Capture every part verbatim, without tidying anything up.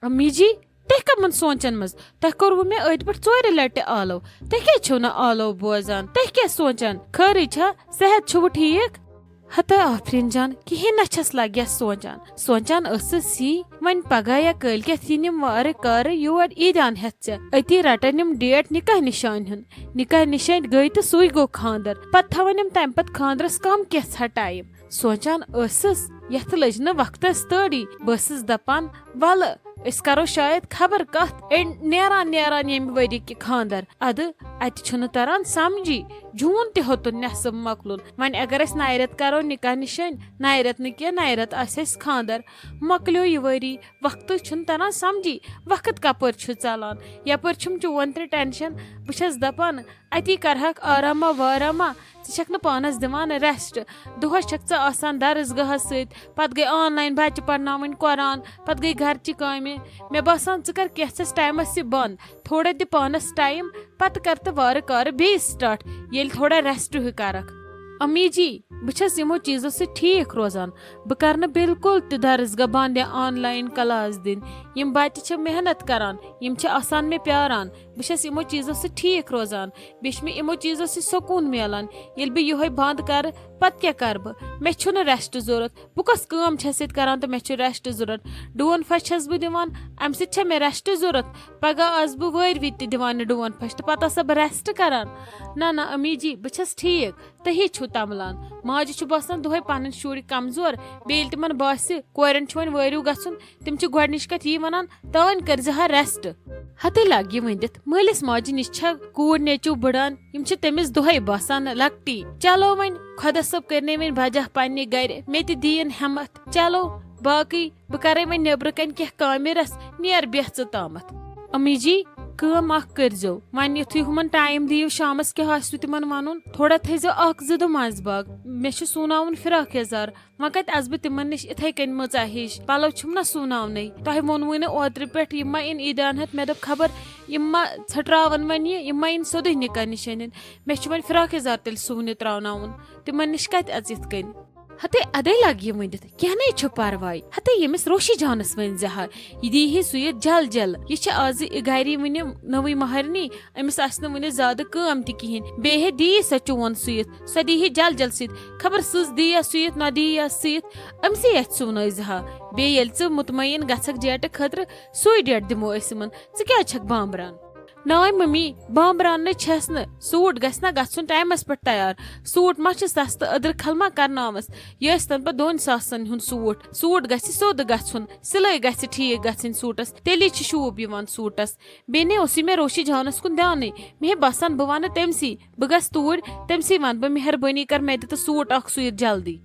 امی جی، تُہۍ کمن سونچن منٛز؟ تۄہہِ کوٚروٕ مےٚ أدۍ پٮ۪ٹھ ژورِ لٹہِ آلو۔ تُہۍ کیٛازِ چھِو نہٕ آلو بوزان؟ تُہۍ کیٛاہ سونچان؟ خٲرٕے چھا؟ صحت چھُوٕ ٹھیٖک؟ ہتا آفرین جان، کِہیٖنۍ نہ چھَس لگیس سونچان۔ سونچان ٲسٕس یی، وۄنۍ پگاہ یا کٲلۍ کٮ۪تھ یِن یِم وارٕ کارٕ یور عیٖدیان ہٮ۪تھ ژےٚ۔ أتی رٹن یِم ڈیٹ نکاح نشانہِ ہُنٛد۔ نکاح نشٲنۍ گٔے تہٕ سُے گوٚو خانٛدر۔ پتہٕ تھاون یِم تمہِ پتہٕ خانٛدرس کم کینٛژھا ٹایم۔ سونچان ٲسٕس، یتھ لٔج نہٕ وقتس تٲڑی۔ بہٕ ٲسٕس دپان، ولہٕ، أسۍ کرو شاید خبر کتھ۔ اے، نیران نیران ییٚمہِ ؤری کہِ خانٛدر۔ ادٕ، اتہِ چھُنہٕ تران سمجھی۔ جوٗن تہِ ہیوٚتُن نٮ۪صٕب مۄکلُن۔ وۄنۍ اگر أسۍ نَیہِ رٮ۪تہٕ کرو نکاح نِشٲنۍ، نَیہِ رٮ۪تہٕ نہٕ کینٛہہ، نَیہِ رٮ۪تہٕ آسہِ اَسہِ خانٛدر۔ مۄکلیو یہِ ؤری، وقتٕے چھُنہٕ تران سمجھی، وقت کپٲرۍ چھُ ژلان۔ یپٲرۍ چھُم چون تہِ ٹینشن۔ بہٕ چھَس دپان، اتی کرہکھ آرامہ وارامہ۔ ژٕ چھکھ نہٕ پانس دِوان ریسٹ۔ دۄہس چھکھ ژٕ آسان درسگاہس سۭتۍ، پتہٕ گٔے آن لاین بچہِ پرناوٕنۍ قرآن، پتہٕ گٔے گرچہِ کامہِ۔ مےٚ باسان، ژٕ کر کینٛژھس ٹایمس یہِ بند۔ تھوڑا دِ پانس ٹایم، پتہٕ کر تہٕ وارٕ کارٕ بیٚیہِ سٹارٹ، ییٚلہِ تھوڑا ریسٹ ہیوٗ کرکھ۔ امی جی، بہٕ چھَس یِمو چیٖزو سۭتۍ ٹھیٖک روزان۔ بہٕ کرٕ نہٕ بالکل تہِ درسگاہ بند یا آن لاین کلاس دِنۍ۔ یِم بچہِ چھِ محنت کران، یِم چھِ آسان مےٚ پیاران۔ بہٕ چھَس یِمو چیٖزو سۭتۍ ٹھیٖک روزان۔ بیٚیہِ چھُ مےٚ یِمو چیٖزو سۭتۍ سکوٗن میلان۔ ییٚلہِ بہٕ یِہوٚے بند کرٕ، پتہٕ کیٛاہ کرٕ بہٕ؟ مےٚ چھُنہٕ ریسٹ ضوٚرتھ۔ بہٕ کۄس کٲم چھَس ییٚتہِ کران تہٕ مےٚ چھُ ریسٹ ضوٚرتھ؟ ڈوٗن پھش چھَس بہٕ دِوان، اَمہِ سۭتۍ چھےٚ مےٚ ریسٹ ضوٚرتھ؟ پگاہ آسہٕ بہٕ وٲرۍ وِتہِ تہِ دِوان یہِ ڈوٗن پھش تہٕ پتہٕ آسا بہٕ ریسٹ کران؟ نہ، نہ، امی جی، بہٕ چھَس ٹھیٖک۔ تُہی چھِو تملان۔ ماجہِ چھُ باسان دۄہے پنٕنۍ شُرۍ کمزور، بیٚیہِ ییٚلہِ تِمن باسہِ کورٮ۪ن چھُ وۄنۍ وٲرِو گژھُن، تِم چھِ گۄڈٕنِچ کتھ یی ونان، "تانۍ کٔرزِ ہا ریسٹ۔" ہتے لگہِ یہِ ؤنِتھ، مٲلِس ماجہِ نِش چھےٚ کوٗر نیٚچو بٕڑان، یِم چھِ تٔمِس دۄہے باسان لۄکٹی۔ چلو وۄنۍ، خۄدا صٲب کٔرنَے وۄنۍ بجا پننہِ گرِ، مےٚ تہِ دِیِن ہٮ۪متھ۔ چلو، باقٕے بہٕ کرے وۄنۍ نیٚبرٕ کنہِ کینٛہہ کامہِ رژھ، نیر بیٚہہ ژٕ تامتھ۔ امی جی، کٲم اکھ کٔرزیو، وۄنۍ یُتھُے ہُمن ٹایم دِیِو شامس، کیٛاہ آسِوٕ تِمن ونُن، تھوڑا تھٲیزیو اکھ زٕ دۄہ منٛز باگ۔ مےٚ چھُ سُوناوُن فراک یزار، وۄنۍ کتہِ اسہٕ بہٕ تِمن نِش اِتھے کٔنۍ مٕژا ہِش؟ پلو چھِم نہ سُوناونٕے۔ تۄہہِ ووٚنوُے نہٕ اوترٕ پٮ۪ٹھ، یِم ما یِن عیٖدیان ہٮ۪تھ؟ مےٚ دوٚپ، خبر یِم ما ژھٕٹراون وۄنۍ یہِ، یِم ما یِن سیوٚدُے نِکاح نِشٲنۍ ہٕنٛدۍ۔ مےٚ چھُ وۄنۍ فراک یزار تیٚلہِ سُونہِ تراوناوُن۔ تِمن نِش کتہِ اژٕ یِتھ کٔنۍ؟ ہتے ادے لگہِ یہِ ؤنِتھ، کینٛہہ نے چھُ پرواے۔ ہتے ییٚمِس روشی جانس ؤنۍ زِ ہا، یہِ دی ہے سُوِتھ جل جل۔ یہِ چھِ آزٕ گری وٕنہِ نٔوٕے مہرنی، أمِس آسہِ نہٕ وٕنہِ زیادٕ کٲم تہِ کِہیٖنۍ۔ بیٚیہِ ہے دی سۄ چون سُوِتھ، سۄ دی ہے جل جل سُوِتھ۔ خبر سٕژ دی یا سُوِتھ، نہ دی یا سُوِتھ، أمسٕے اَتھِ سُونٲوزِ ہا۔ بیٚیہِ ییٚلہِ ژٕ مطمعین گژھکھ ڈیٹہٕ خٲطرٕ، سُے ڈیٹ دِمو أسۍ یِمن۔ ژٕ کیٛازِ چھکھ بامبران؟ ناے ممی، بامبران نَے چھَس نہٕ۔ سوٗٹ گژھِ نہ گژھُن ٹایمَس پٮ۪ٹھ تیار۔ سوٗٹ ما چھِ سَستہٕ، أدرٕ کھل ما کرناوَس؟ یہِ ٲسۍ تَن پَتہٕ دۄن ساسَن ہُنٛد سوٗٹ۔ سوٗٹ گژھِ سیوٚد گژھُن، سِلٲے گژھِ ٹھیٖک گژھٕنۍ سوٗٹَس، تیٚلی چھِ شوٗب یِوان سوٗٹَس۔ بیٚیہِ نے اوسُے مےٚ روشی جانَس کُن دیانٕے۔ مےٚ ہے باسان، بہٕ وَنہٕ تٔمسٕے، بہٕ گژھٕ توٗرۍ، تٔمسٕے وَنہٕ بہٕ، مہربٲنی کر، مےٚ دِ تہٕ سوٗٹ اَکھ سُوِتھ جلدی۔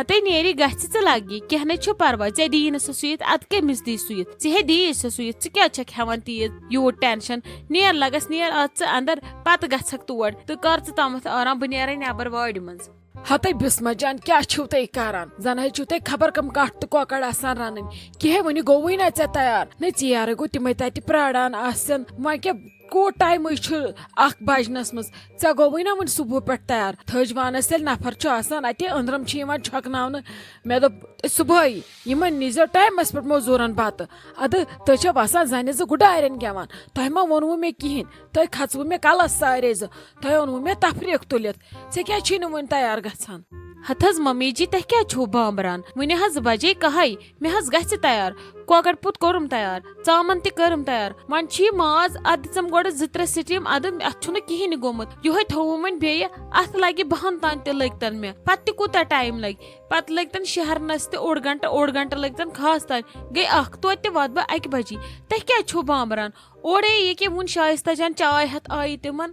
ہتے نیری گژھِ ژٕ لگی، کینٛہہ نے چھُ پرواے، ژےٚ دِیی نہٕ سۄ سُوِتھ، ادٕ کٔمِس دی سُوِتھ؟ ژےٚ ہے دِیی سۄ سُوِتھ، ژٕ کیٛازِ چھکھ ہٮ۪وان تیٖژ یوٗت ٹینشن؟ نیر لگس، نیر اتھ ژٕ اندر، پتہٕ گژھکھ تور تہٕ کر ژٕ تامتھ آرام، بہٕ نیرے نٮ۪بر وارِ منٛز۔ ہتے بسمہ جان، کیٛاہ چھِو تُہۍ کران؟ زن ہے چھِو تُہۍ خبر کم کٹھ تہٕ کۄکر آسان رنٕنۍ۔ کینٛہہ وُنہِ گوٚوُے نہ ژےٚ تیار، نہ ژیر گوٚو تِمے تتہِ پراران آسن۔ وۄنۍ کیٛاہ کوٗت ٹایمٕے چھُ اکھ بجنس منٛز؟ ژےٚ گوٚوُے نا وُنہِ صبحہٕ پٮ۪ٹھ تیار؟ تھٔج وانس ییٚلہِ نفر چھُ آسان، اتے أنٛدرم چھِ یِوان چھۄکناونہٕ۔ مےٚ دوٚپ صبحٲیی، یِمن نیٖزیو ٹایمس پٮ۪ٹھ موٚزوٗرن بتہٕ۔ ادٕ تُہۍ چھِو باسان زنہِ زٕ گُڈارٮ۪ن گٮ۪وان۔ تۄہہِ ما ووٚنوُ مےٚ کِہیٖنۍ؟ تُہۍ کھژوُ مےٚ کلس سارے زٕ۔ تۄہہِ اوٚنوُ مےٚ تفریٖق تُلِتھ۔ ژےٚ کیٛازِ چھُے نہٕ وُنہِ تیار گژھان؟ ہتہٕ حظ ممی جی، تۄہہِ کیٛازِ چھُو بامبران؟ وُنہِ حظ بجے کاہے۔ مےٚ حظ گژھِ تیار۔ کۄکر پوٚت کوٚرُم تیار، ژامن تہِ کٔرٕم تیار۔ وۄنۍ چھُ یہِ ماز، اتھ دِژٕم گۄڈٕ زٕ ترٛےٚ سٹیٖم، ادٕ اتھ چھُنہٕ کِہیٖنۍ گوٚمُت۔ یِہوٚے تھوٚوُم وۄنۍ بیٚیہِ، اتھ لگہِ بہن تام تہِ لٔگۍ تن مےٚ۔ پتہٕ تہِ کوٗتاہ ٹایم لگہِ؟ پتہٕ لٔگۍ تن شہرنس تہِ اوٚڑ گنٹہٕ، اوٚڑ گنٹہٕ لٔگۍ تن خاص تام۔ گٔے اکھ، توتہِ تہِ واتہٕ بہٕ اکہِ بجی۔ تۄہہِ کیٛازِ چھُو بامبران؟ اورے ییٚکیٛاہ وُنہِ شایستہ جان چاے ہٮ۪تھ آیہِ تِمن۔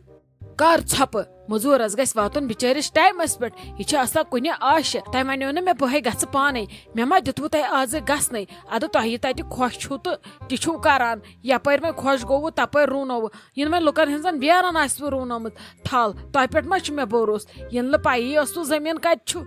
کر ژھۄپہٕ، مٔزوٗرس گژھِ واتُن بِچٲرِس ٹایمس پٮ۪ٹھ۔ یہِ چھِ آسان کُنہِ آشہِ۔ تۄہہِ ونیو نہٕ مےٚ بہے گژھٕ پانے۔ مےٚ ما دیُتوُ تۄہہِ آزٕ گژھنَے؟ ادٕ تۄہہِ تتہِ خۄش چھُو تہٕ تہِ چھُو کران۔ یپٲرۍ وۄنۍ خۄش گوٚوُ، تپٲرۍ روٗنووُ۔ یِنہٕ وۄنۍ لُکن ہٕنٛزن بیرن آسِوُ روٗنومُت تھل۔ تۄہہِ پٮ۪ٹھ ما چھُ مےٚ بھروسہٕ؟ یِنہٕ نہٕ پیی ٲسوٕ زٔمیٖن کتہِ چھُ۔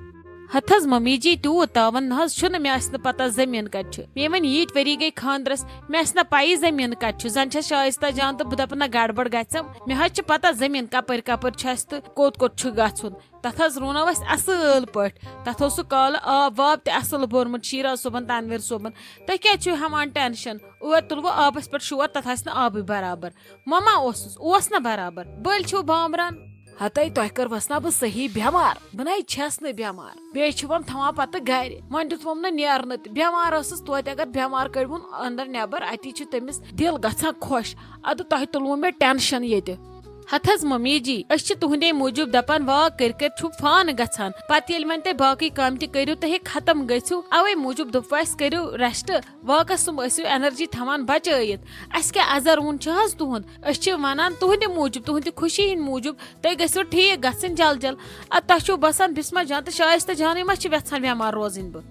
ہتہٕ حظ ممی جی، تیوٗت تاوان نہ حظ چھُنہٕ، مےٚ آسہِ نہٕ پتہ زٔمیٖن کتہِ چھُ۔ مےٚ وۄنۍ ییٖتۍ ؤری گٔے خانٛدرس، مےٚ آسہِ نہ پَیی زٔمیٖن کتہِ چھُ۔ زن چھَس شایستہ جان تہٕ بہٕ دپہٕ نہ گڑبڑ گژھٮ۪م۔ مےٚ حظ چھِ پتہ زٔمیٖن کپٲرۍ کپٲرۍ چھُ اَسہِ تہٕ کوٚت کوٚت چھُ گژھُن۔ تتھ حظ رونو أسۍ اصٕل پٲٹھۍ۔ تتھ اوس سُہ کالہٕ آب واب تہِ اصٕل بوٚرمُت شیراز صٲبن، تنویر صٲبن۔ تُہۍ کیٛازِ چھِو ہٮ۪وان ٹینشن؟ اور تُلوٕ آبس پٮ۪ٹھ شور، تتھ آسہِ نہٕ آبٕے برابر۔ مما اوسُس، اوس نہ برابر۔ بٔلۍ چھِو بامبران۔ ہتے، تۄہہِ کٔروَس نا بہٕ صحیح بٮ۪مار؟ بہٕ نَے چھَس نہٕ بٮ۪مار۔ بیٚیہِ چھِوَم تھاوان پَتہٕ گَرِ۔ وۄنۍ دیُتوَم نہٕ نیرنہٕ تہِ۔ بٮ۪مار ٲسٕس، توتہِ اگر بٮ۪مار کٔڑوُن اَندر نٮ۪بر، اَتی چھُ تٔمِس دِل گژھان خۄش۔ اَدٕ تۄہہِ تُلوُ مےٚ ٹٮ۪نشَن ییٚتہِ۔ ہتہٕ حظ ممی جی، أسۍ چھِ تُہٕنٛدے موٗجوٗب دَپان واک کٔرۍ کٔرۍ چھُو فان گژھان۔ پَتہٕ ییٚلہِ وۄنۍ تُہۍ باقٕے کامہِ تہِ کٔرِو تہٕ ہے ختم گٔژھِو، اَوَے موٗجوٗب دوٚپوُ اَسہِ کٔرِو rest۔ واکس سُم ٲسِو energy تھاوان بچٲیِتھ۔ اسہِ کیٛاہ ازر وُن چھُ حظ تُہُنٛد؟ أسۍ چھِ ونان تُہنٛدِ موٗجوٗب، تُہنٛدِ خوشی ہٕنٛدِ موٗجوٗب، تُہۍ گٔژھِو ٹھیٖک گژھٕنۍ جل جل۔ ادٕ تۄہہِ چھُو باسان بسمہ جان تہٕ شایستہ جانٕے ما چھِ یژھان بٮ۪مار روزٕنۍ بہٕ؟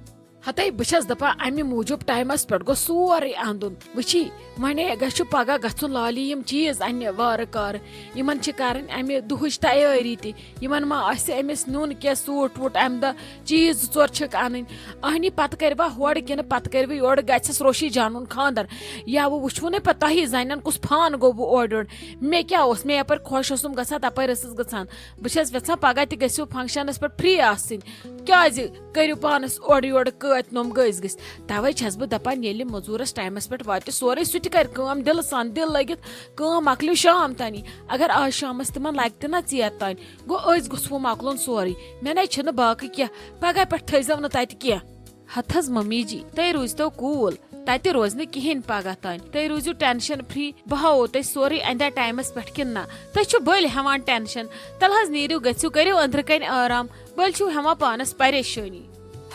ہتے، بہٕ چھَس دپان امہِ موٗجوٗب ٹایمس پٮ۪ٹھ گوٚژھ سورُے اندُن۔ وٕچھی، وۄنۍ گژھِ پگاہ گژھُن لالی یِم چیٖز اننہِ وارٕ کارٕ۔ یِمن چھِ کرٕنۍ امہِ دُہٕچ تیٲری تہِ۔ یِمن ما آسہِ أمِس نیُن کینٛہہ سوٗٹ ووٗٹ امہِ دۄہ؟ چیٖز زٕ ژور چھِکھ انٕنۍ۔ اہنی پتہٕ کرِ با ہورٕ کِنہٕ پتہٕ کرِ وٕ یورٕ، گژھٮ۪س روشی جانُن خاندر۔ یا وٕ وٕچھوُ نَے پتہٕ تۄہی زنٮ۪ن کُس فان گوٚو وٕ اورٕ یورٕ۔ مےٚ کیٛاہ اوس، مےٚ یپٲرۍ خۄش اوسُم گژھان تپٲرۍ ٲسٕس گژھان۔ بہٕ چھَس یژھان پگاہ تہِ گٔژھِو functionس پٮ۪ٹھ free آسٕنۍ۔ کیٛازِ کٔرِو پانس اورٕ یورٕ کٲتۍ نوٚم گٔسۍ گٔسۍ؟ توے چھَس بہٕ دپان ییٚلہِ مٔزوٗرس ٹایمس پٮ۪ٹھ واتہِ سورُے، سُہ تہِ کرِ کٲم دِلہٕ سان، دِل لٲگِتھ کٲم مۄکلِو شام تانی۔ اگر آز شامس تِمن لگہِ تہِ نہ ژیر تانۍ، گوٚو أزۍ گوٚژھ وۄنۍ مۄکلُن سورُے۔ مےٚ نے چھِنہٕ باقٕے کینٛہہ، پگاہ پٮ۪ٹھ تھٲیزیو نہٕ تتہِ کینٛہہ۔ ہتہٕ حظ ممی جی، تُہۍ روٗزتو cool، تتہِ روزِ نہٕ کِہیٖنۍ پگاہ تانۍ۔ تُہۍ روٗزِو tension free، بہٕ ہاوو تۄہہِ سورُے اندیا ٹایمس پٮ۪ٹھ کِنہٕ نہ۔ تُہۍ چھِو بٔلۍ ہٮ۪وان tension، تلہٕ حظ نیٖرِو گٔژھِو کٔرِو أنٛدرٕ کنہِ آرام، بٔلۍ چھِو ہٮ۪وان پانس پریشٲنی۔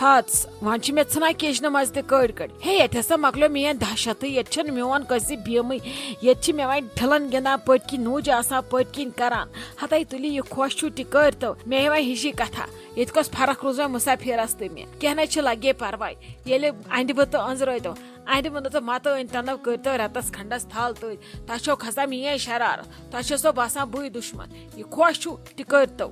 ہتس، وۄنۍ چھِ مےٚ ژھٕنان کِچنہٕ منٛز تہِ کٔڑۍ کٔڑۍ۔ ہے، ییٚتہِ ہسا مۄکلیو میٲنۍ دہشتٕے، ییٚتہِ چھُنہٕ میون کٲنٛسہِ بیمٕے۔ ییٚتہِ چھِ مےٚ وۄنۍ ٹھِلن گِنٛدان، پٔتۍ کِنۍ نوٗجہِ آسان پٔتۍ کِنۍ کران۔ ہتے تُلِو، یہِ خۄش چھُو تہِ کٔرۍتو۔ مےٚ یِوان ہِشی کتھا، ییٚتہِ کۄس فرق روٗز وۄنۍ مُسافِرس تہٕ مےٚ؟ کینٛہہ نہ چھِ، لگے پرواے۔ ییٚلہِ اندِ بہٕ تہٕ أنٛزرٲوۍ تو، اندِ ووٚنُو تہٕ متہٕ أنۍ تنو، کٔرۍتو رٮ۪تس کھنڈس تھل تٔج۔ تۄہہِ چھو کھسان میٲنۍ شرارت، تۄہہِ چھسو باسان بٕے دُشمن۔ یہِ خۄش چھُو تہِ کٔرۍتو۔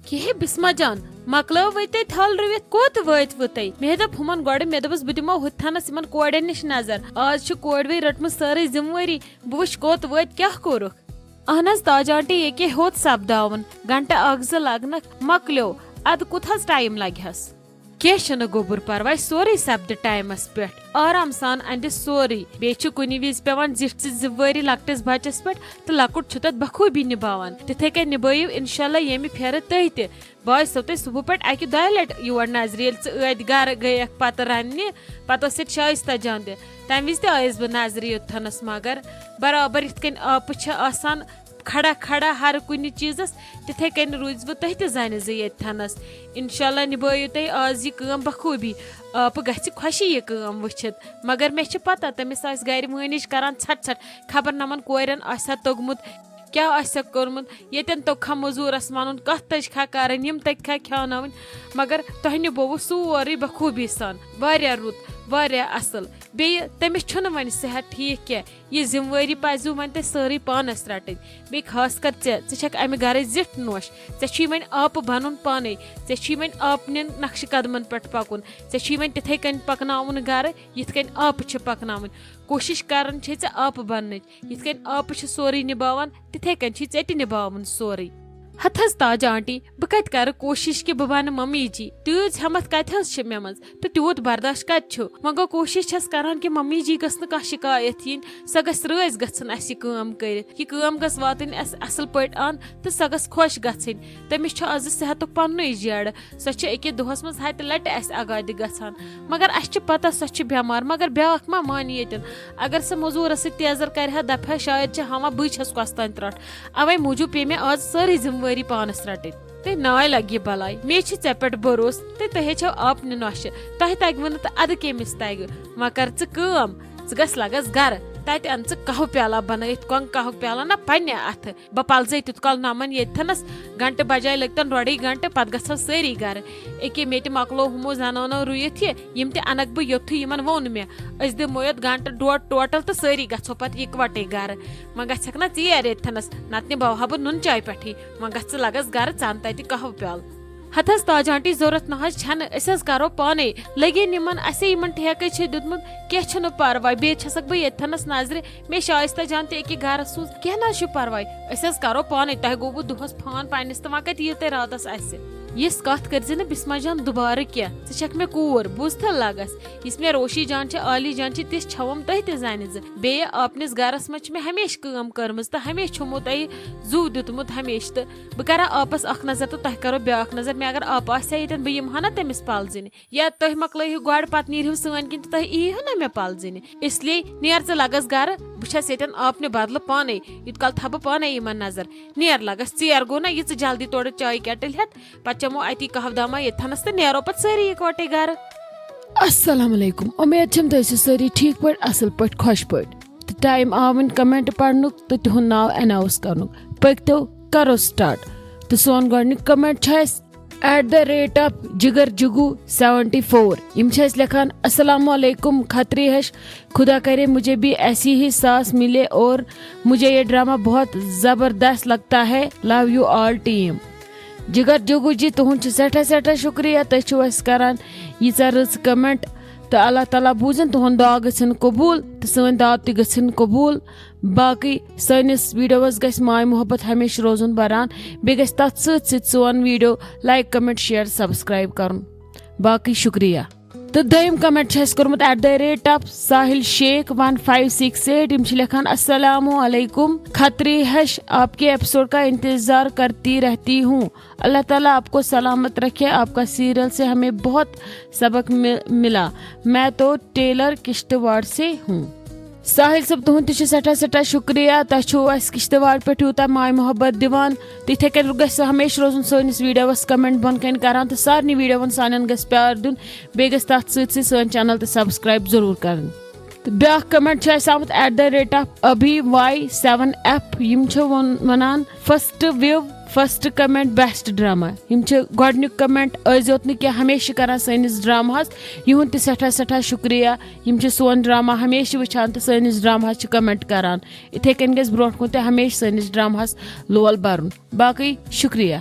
کِہے بسمہ جان، مۄکلٲوٕے تۄہہِ تھل رُوِتھ، کوٚت وٲتۍ وٕ تُہۍ؟ مےٚ دوٚپ ہُمن گۄڈٕ، مےٚ دوٚپُس بہٕ دِمو ہُتھ تھنس یِمن کورٮ۪ن نِش نظر۔ آز چھِ کورِ وۄنۍ رٔٹمٕژ سٲرٕے ذمہٕ وٲری، بہٕ وٕچھ کوٚت وٲتۍ، کیٛاہ کوٚرُکھ۔ اہن حظ تاج آنٹی، ییٚکے ہیوٚت سپداوُن، گھنٹہٕ اکھ زٕ لگنکھ، مۄکلیو، ادٕ کوٗت حظ ٹایم لگہِ ہس؟ کینٛہہ چھُنہٕ گوٚبُر پرواے، سورُے سپدِ ٹایمس پٮ۪ٹھ۔ آرام سان اندِ سورُے۔ بیٚیہِ چھُ کُنہِ وِزِ پٮ۪وان زِٹھِ سٕنٛز ذمہٕ وٲری لۄکٹِس بچس پٮ۪ٹھ، تہٕ لۄکُٹ چھُ تتھ بخوٗبی نِباوان۔ تِتھے کٔنۍ نِبٲیِو انشاءاللہ ییٚمہِ پھِرِ تُہۍ تہِ۔ بہٕ آیسو تۄہہِ صُبحہٕ پٮ۪ٹھ اکہِ دۄیہِ لٹہِ یور نظرِ، ییٚلہِ ژٕ ٲدۍ گرٕ گٔیکھ پتہٕ رننہِ، پتہٕ ٲسِتھ شایستہ جان تہِ۔ تمہِ وِزِ تہِ آیس بہٕ نظرِ یوٚت تھنس، مگر برابر یِتھ کٔنۍ آپہٕ چھِ آسان کھڑا کھڑا ہر کُنہِ چیٖزس، تِتھے کٔنۍ روٗزِوٕ تُہۍ تہِ زنہِ زٕ ییٚتہِ تھنس۔ انشاءاللہ نِبٲیِو تُہۍ آز یہِ کٲم بخوٗبی۔ آپہٕ گژھِ خۄشی یہِ کٲم وٕچھِتھ، مگر مےٚ چھِ پتہ تٔمِس آسہِ گرِ وٲنِج کران ژھٹھ ژھٹھ، خبر نمن کورٮ۪ن آسہِ ہا توٚگمُت، کیٛاہ آسہِ ہا کوٚرمُت، ییٚتٮ۪ن توٚگ ہا مٔزوٗرس ونُن، کتھ تٔج کھا کرٕنۍ، یِم تٔگۍ کھا کھیاوناوٕنۍ، مگر تۄہہِ نِبووُ سورُے بخوٗبی سان، واریاہ رُت، واریاہ اصل۔ بیٚیہِ تٔمِس چھُنہٕ وۄنۍ صحت ٹھیٖک کینٛہہ، یہِ ذمہٕ وٲری پزِوٕ وۄنۍ تۄہہِ سٲرٕے پانس رٹٕنۍ۔ بیٚیہِ خاص کر ژےٚ، ژٕ چھکھ امہِ گرٕچ زِٹھ نوش، ژےٚ چھُے وۄنۍ آپہٕ بنُن پانے، ژےٚ چھُے وۄنۍ آپہٕ نٮ۪ن نقشہٕ قدمن پٮ۪ٹھ پکُن، ژےٚ چھُے وۄنۍ تِتھے کٔنۍ پکناوُن گرٕ یِتھ کٔنۍ آپہٕ چھِ پکناوٕنۍ۔ کوٗشش کرٕنۍ چھے ژےٚ آپہٕ بننٕچ، یِتھ کٔنۍ آپہٕ چھِ سورُے نِباوان، تِتھے کٔنۍ چھُے ژےٚ تہِ نِباوُن سورُے۔ ہتہٕ حظ تاج آنٹی، بہٕ کتہِ کرٕ کوٗشش کہِ بہٕ بنہٕ ممی جی؟ تیٖژ ہمتھ کتہِ حظ چھِ مےٚ منٛز تہٕ تیوٗت برداشت کتہِ چھُ؟ وۄنۍ گوٚو کوٗشش چھس کران کہِ ممی جی گٔژھ نہٕ کانٛہہ شکایت یِنۍ، سۄ گژھِ رٲضۍ گژھٕنۍ اسہِ یہِ کٲم کٔرِتھ۔ یہِ کٲم گٔژھ واتٕنۍ اسہِ اصل پٲٹھۍ ان تہٕ سۄ گٔژھ خۄش گژھٕنۍ۔ تٔمِس چھُ از صحتُک پننُے جیڑٕ، سۄ چھِ أکِس دۄہس منٛز ہتہِ لٹہِ اسہِ آگادِ گژھان۔ مگر اسہِ چھِ پتہ سۄ چھِ بٮ۪مار، مگر بیٛاکھ ما مانہِ ییٚتٮ۪ن؟ اگر سۄ مٔزوٗرس سۭتۍ تیزر کرِ ہا، دپہِ ہا شاید چھِ ہاوان بٕے چھس کۄستانۍ ترٹھ۔ اوے موٗجوٗب پیٚیہِ مےٚ آز سٲرٕے ذمہٕ وٲری پانس رٹٕنۍ۔ تہٕ ناے لگہِ یہِ بلاے، مےٚ چھِ ژےٚ پٮ۪ٹھ بھروسہٕ، تہٕ تۄہے چھو آپنہِ نۄشہِ، تۄہہِ تگوٕ نہٕ تہٕ ادٕ کٔمِس تگہِ؟ وۄنۍ کر ژٕ کٲم، ژٕ گژھ لگس گرٕ، تتہِ ان ژٕ قہوٕ پیالہ بنٲیِتھ، کۄنٛگ قہوٕ پیالہ نہ پننہِ اتھٕ۔ بہٕ پلزے تیُت کال نمن ییٚتھنس، گنٹہٕ بجاے لٔگتن ڈۄڈٕے گنٹہٕ، پتہٕ گژھو سٲری گرٕ۔ اکے مےٚ تہِ مۄکلو ہُمو زنانو رُیِتھ یہِ، یِم تہِ انکھ بہٕ یوٚتھُے یِمن ووٚن مےٚ۔ أسۍ دِمو یتھ گنٹہٕ ڈۄڈ ٹوٹل تہٕ سٲری گژھو پتہٕ یکوٹے گرٕ۔ وۄنۍ گژھکھ نا ژیر ییٚتھنس، نتہٕ نِباوہا بہٕ نُن چاے پٮ۪ٹھٕے۔ وۄنۍ گژھ ژٕ لگس گرٕ، ژان تتہِ قہوٕ پیالہٕ۔ ہتہٕ حظ تاج آنٹی، ضروٗرت نہ حظ چھنہٕ، أسۍ حظ کرو پانے۔ لٔگِن یِمن، اسے یِمن ٹھیکے چھِ دیُتمُت، کینٛہہ چھُنہٕ پرواے، بیٚیہِ چھسکھ بہٕ ییٚتھنس نظرِ، مےٚ شایستہ جان تہِ أکہِ گرس سوٗز، کینٛہہ نہ حظ چھُ پرواے، أسۍ حظ کرو پانے، تۄہہِ گوٚوٕ دۄہس فان پننِس تہٕ وۄنۍ کتہِ یِیِو تُہۍ راتس اسہِ؟ یِژھ کتھ کٔرزِ نہٕ بسمہ جان دُبارٕ کینٛہہ، ژٕ چھکھ مےٚ کوٗر، بوٗزتھٕ لگس، یِژھ مےٚ روشی جان چھِ، عالی جان چھِ، تِژھ چھوم تۄہہِ تہِ زنہِ زٕ۔ بیٚیہِ آپنِس گرس منٛز چھِ مےٚ ہمیشہٕ کٲم کٔرمٕژ تہٕ ہمیشہٕ چھُمو تۄہہِ زُو دیُتمُت ہمیشہٕ، تہٕ بہٕ کرٕ آپس اکھ نظر تہٕ تۄہہِ کرو بیاکھ نظر۔ مےٚ اگر آپہٕ آسہِ ہا ییٚتٮ۪ن، بہٕ یِمہٕ ہا نہ تٔمِس پلزٕنہِ، یا تُہۍ مۄکلٲیِو گۄڈٕ، پتہٕ نیٖرِو سٲنۍ کِنۍ تہٕ تۄہہِ یی ہا نہ مےٚ پلزٕنہِ۔ اس لیے نیر ژٕ لگس گرٕ، بہٕ چھس ییٚتٮ۪ن آپنہِ بدلہٕ پانے، یوٗت کال تھاوٕ بہٕ پانے یِمن نظر۔ نیر لگس، ژیر گوٚو نہ یہِ، ژٕ جلدی تورٕ چایہِ کیٹٕلۍ ہٮ۪تھ، پتہٕ چٮ۪مو اتی قہوٕ دامہ ییٚتھنس تہٕ نیرو پتہٕ سٲری یکوٹے گرٕ۔ السلام علیکم، امید چھم تُہۍ ٲسِو سٲری ٹھیٖک پٲٹھۍ، اصل پٲٹھۍ، خۄش پٲٹھۍ۔ تہٕ ٹایم آو وۄنۍ کمنٹ پرنُک تہٕ تِہُنٛد ناو اناؤنس کرنُک۔ پٔکۍتو کرو سٹارٹ۔ تہٕ سون گۄڈنیُک کمنٹ چھُ اسہِ ایٹ دا ریٹ آف جگر جگو سیونٹی فور۔ یِم چھِ اسہِ لیکھان، السلام علیکم کھتری ہش، خدا کرے مجھے بھی ایسی ہی ساس ملے اور مجھے یہ ڈرامہ بہت زبردست لگتا ہے، لو یو آل ٹیم۔ جگر جگو جی، تُہُنٛد چھُ سٮ۪ٹھاہ سٮ۪ٹھاہ شُکریہ، تُہۍ چھِو اَسہِ کران ییٖژاہ رٕژ کمنٹ، تہٕ اللہ تعالیٰ بوٗزِن تُہُنٛد دعا گٔژھِن قبوٗل تہٕ سٲنۍ دعا تہِ گٔژھِن قبوٗل۔ باقٕے سٲنِس ویڈیوَس گژھِ ماے محبت ہمیشہٕ روزُن بران، بیٚیہِ گژھِ تَتھ سۭتۍ سۭتۍ سون video like, comment, share, subscribe کرُن۔ باقٕے شُکریہ۔ تہٕ دوٚیِم کمنٹ چھُ اَسہِ کوٚرمُت at the rate of Sahil Shaikh one five six eight. یِم چھِ لیکھان، السلام علیکم کھتری ہش، آپ کے ایپیسوڈ کا انتظار کرتی رہتی ہوں۔ اللہ تعالیٰ آپ کو سلامت رکھے، آپ کا سیریل سے ہمیں بہت سبق مل- ملا۔ میں تو ٹیلر کشتواڑ سے ہوں۔ ساحل صٲب، تُہُنٛد تہِ چھُ سٮ۪ٹھاہ سٮ۪ٹھاہ شُکریہ، تۄہہِ چھُو اَسہِ کشتواڑ پٮ۪ٹھ یوٗتاہ ماے محبت دِوان، تہٕ یِتھَے کٔنۍ گژھِ ہمیشہٕ روزُن سٲنِس ویڈیوَس کمنٹ بۄن کَنۍ کران، تہٕ سارنٕے ویڈیوَن سانٮ۪ن گژھِ پیار دیُن، بیٚیہِ گژھِ تَتھ سۭتۍ سۭتۍ سٲنۍ چینل تہِ سبسکرائب ضروٗر کَرٕنۍ۔ تہٕ بیٛاکھ کمنٹ چھُ اَسہِ آمُت ایٹ دا ریٹ آف ابھی واے سیون ایف۔ یِم چھِ وَن- وَنان، فسٹ وِو، فسٹ کمنٹ، بیسٹ ڈرامہ۔ یِم چھِ گۄڈٕنیُک کمنٹ، ٲسۍزیوت نہٕ کینٛہہ، ہمیشہٕ چھِ کران سٲنِس ڈرامہَس۔ یِہُنٛد تہِ سٮ۪ٹھاہ سٮ۪ٹھاہ شُکریہ۔ یِم چھِ سون ڈرامہ ہمیشہٕ وٕچھان تہٕ سٲنِس ڈرامہَس چھِ کمنٹ کران۔ یِتھَے کٔنۍ گژھِ برونٛٹھ کُن تہِ ہمیشہٕ سٲنِس ڈرامہَس لول بَرُن۔ باقٕے شُکریہ۔